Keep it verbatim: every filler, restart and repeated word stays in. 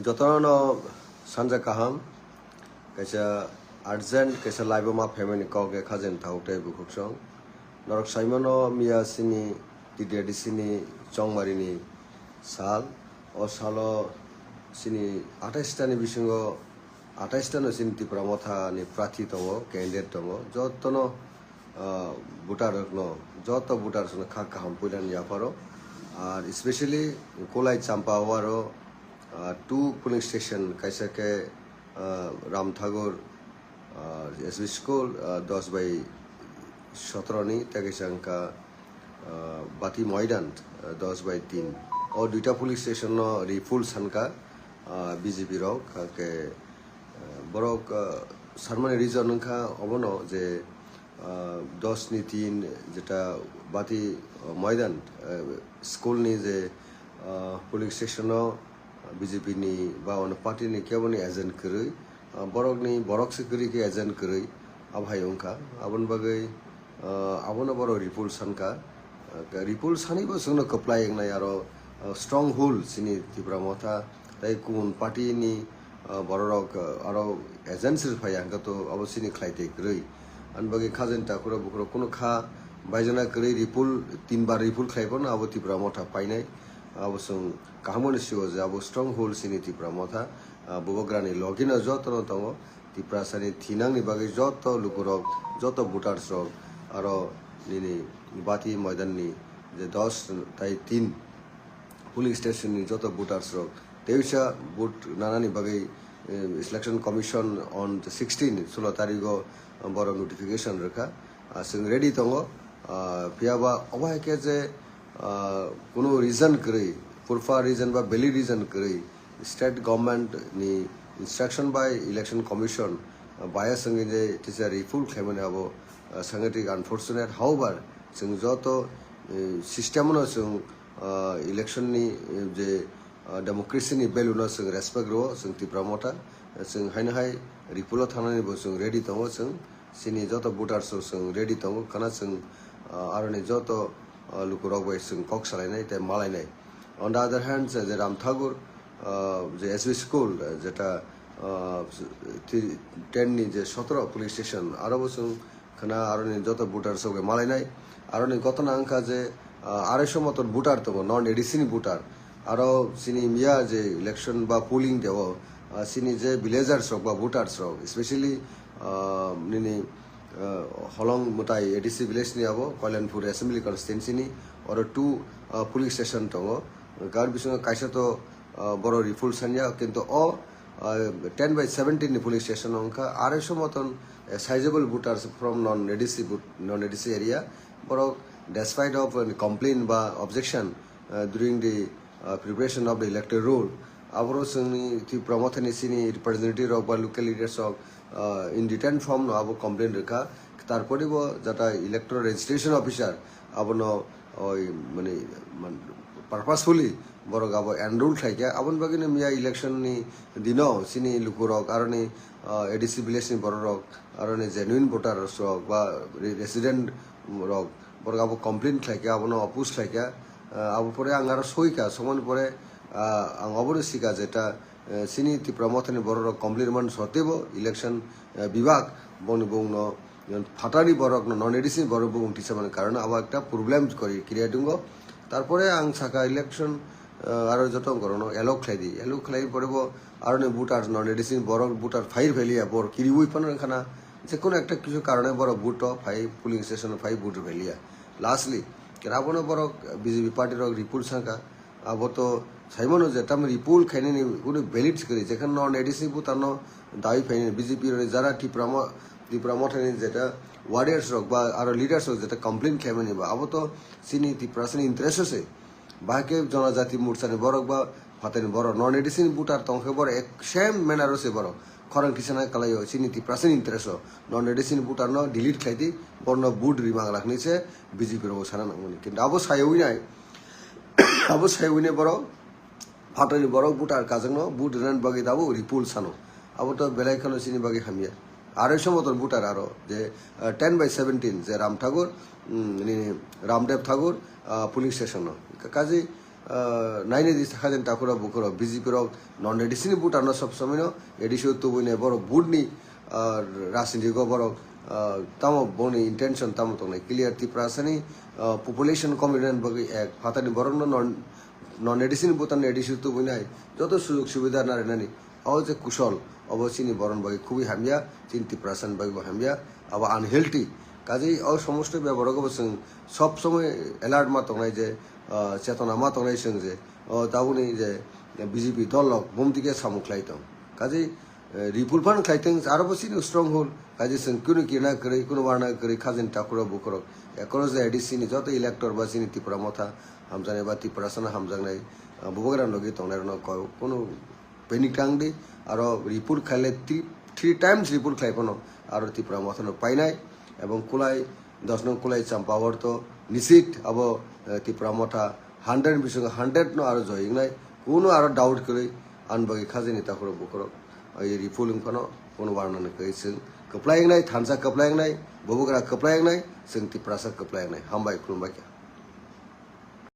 Jotono sanja kaham, kaisa urgent, kaisa laiboma phaimani kok khe khajani thauk tei bukhuksong. Norok saimano miya sini T D R D C ni chongmarini sal. O salo sini atais tani bisingo atais tano sini Tipra Motha ni prathi tongo, candidate tongo. Jotono, ah, voter rokno, joto voters no kha kaham puilani yapharo. Ar especially Kolai Champa waro, ah, two polling station, kaisa khe, ah, Ramthagur, ah, S B school, ah, dos by sotoro ni, tei kaisa wngkha, ah, Bati Moidan, ah, dos by tin. O duita polling station no refull sankha, ah, B J P rok, hakhe, ah, borok, ah, sanmani reason wngkha obono je, ah, dos ni tin jeta Bati, ah, Moidan, ah, school ni je, ah, polling station o B J P ni ba ono party ni kebo ni agent kwrwi, ah, borok ni borok se kwrwi khe agent kwrwi, abo hai wngkha. Aboni bagwi, ah, abono borok refull sankha. Ah, refull sani bo chwngno kwplai wngnai aro, ah, stronghold sini Tipra Motha tei kubun party ni, ah, bororok, ah, aro agents rwphai ya hwnkhe to abo chini khlai tei kwrwi. Ani bagwi khajani takhuro bukhuro kunu kha baijana kwrwi refull, tin bar refull khlai phano abo Tipra Motha painai. Abo chwng kaham hwnwi sio je abo stronghold sini Tipra Motha, ah, Bubagrani logino jotono tongo. Tiprasani thinangni bagwi joto lukurok, joto voters rok aro nini Bati Moidan ni je dos tai tin polling station ni joto voters rok teisa vote nanani bagwi, eh, Election Commission on sixteen, sulo tarigo borok notification rwkha. Ah, chwng ready tongo. Ah, phiyaba obo hai khe je, ah, kunu reason kwrwi, purpha reason ba valid reason kwrwi state government ni instruction bai Election Commission, ah, bias wngwi je teisa refull khlaimani abo, ah, sangatik unfortunate. However, chwng joto, eh, system no chwng, ah, election ni, eh, je, ah, democracy ni value no chwng respect rwo, chwng Tipra Motha, chwng haino hai refull o thangnani bo chwng ready tongo, chwng chini joto voters rok chwng ready tongo, kana chwng, ah, aroni joto, ah, lukurok bai chwng kok salainai tei malainai. On the other hand, je Ramthagur, ah, je S B school, ah, jeta, ah, ti-, ten ni je sotoro police station, aro bo chwng khna aroni joto voters rok bai malainai. Aroni gotona wngkha je, ah, arai so moton voter tongo, non A D C ni voter. Aro chini miya je election ba polling deo, ah, chini je villagers rok ba voters rok, especially, ah, nini, ah, Holong Mwtai A D C village ni abo, Kalyanpur Assembly Constituency ni, oro two, ah, polling station tongo. Kar bisingo kaisa to, ah, boro refull sanya, kintu o, ah, ten by seventeen ni polling station wngkha, arai so moton, eh, sizable voters from non A D C vote, non A D C area. Borok, despite of, uh, complaint ba objection, uh, during the, uh, preparation of the electoral roll, aboro chwngni Tipra Mothani chini representative rok ba local leaders rok, uh, in written form no abo complaint rwkha. Tarpore bo jata electoral registration officer abono oi mani man-, purposefully borok abo enroll khlaikha. Aboni bagwino miya election ni dino chini lukurok aroni, uh, A D C village ni bororok aroni genuine voter rok ba re-, resident rok, borok abo complain khlaikha, abono oppose khlaikha. Ah, abo pore ang aro soikha, somoni pore, ah, ang obono sikha jeta, eh, chini Tipra Mothani bororok complain man sotebo election, eh, bibhag bongni bongno, eh, phatani borokno, non A D C ni borok bong tisa mani karone abo ekta problem kori create wngo. Tarpore ang sakha election, eh, aro joto borokno allow khlai di, allow khlai pore bo aroni voter, non A D C ni borok voter phair phailiya, bor kiriwi phano wngkhana, je kono ekta kisu karone borok vote o phai, polling station o phai vote rwbailiya. Lastly, abono borok B J P party rok repoll sangkha, abo to saimano je tam repoll khainani kunu valid kwrwi, jekhano non A D C voter no dawi phainani B J P rokni jara Tipra mo-, Tipra Mothani jeta warriors rok ba aro leaders rok jeta complain khaimani ba, abo to chini Tiprasani interest o se. Bahai khe Jonojati Morcha ni borok ba phatani borok non A D C ni voter tong khe borok ek same manner o se borok khorang kisa na kalai o chini Tiprasani interest o non A D C ni voter no delete khlai di, borno vote ri manglak hinwi se B J P rok sana nangmani. Kintu abo sayawi nai, abo sayawi nai borok phatani borok voter kajak no vote rinani bagwi dabo repoll sano. Abo to belai kheno chini bagwi hamya. Arai so motor voter aro je, ah, ten by seventeen je Ram Thakur, mm, nini Ramdev Thakur, ah, polling station no. Kaji Ah, naini di sakha din takhura bukhurok B J P rok non A D C ni voter no sob somoi no A D C o tubui nai borok vote ni, ah, rajniti go borok, ah, tamo boni intention tamo tongnai clear. Tiprasa ni, ah, population kom rinani bagwi ek phatar ni borok no non, non A D C ni voter no A D C o tubui nai joto sujog subida na rinani o je kusol obo chini borok ni bagwi khubui hamya, chini Tiprasa ni bagwi bo hamya, abo unhealthy. Kaje o somosto bebaro go bo chwng sob somoi alert ma tongnai je, ah, chetona ma tongnai chwng je, o tabukni je B J P dol rok bumtike samung khlai tong. Kaje, eh, ripul phan khlai tong, aro bo chini stronghold, kaje chwng kunu kirna kwrwi, kunu warna kwrwi, khajani takhura bukhurok. Across the A D C ni joto elector ba chini Tipra Motha hamjaknai ba Tiprasa no hamjaknai, ah, bubagra logi tongnai rokno ko-, kunu panic tang di, aro ripul khlai le three, three times ripul khlai phano aro Tipra Motha no painai, ebong kulai dos nong kulai Champawar to nisit abo, eh, Tipra Motha hundred bisingo hundred no aro joyingnai, kuno aro doubt kwrwi, an bagwi khajani takhura bukhurok, eh, ripul wng phano kuno warna ni kwrwi chwng kwplai wngnai, thansa kwplai wngnai, bubagra kwplai wngnai, chwng Tiprasa kwplai wngnai. Hambai, khulumbai kha.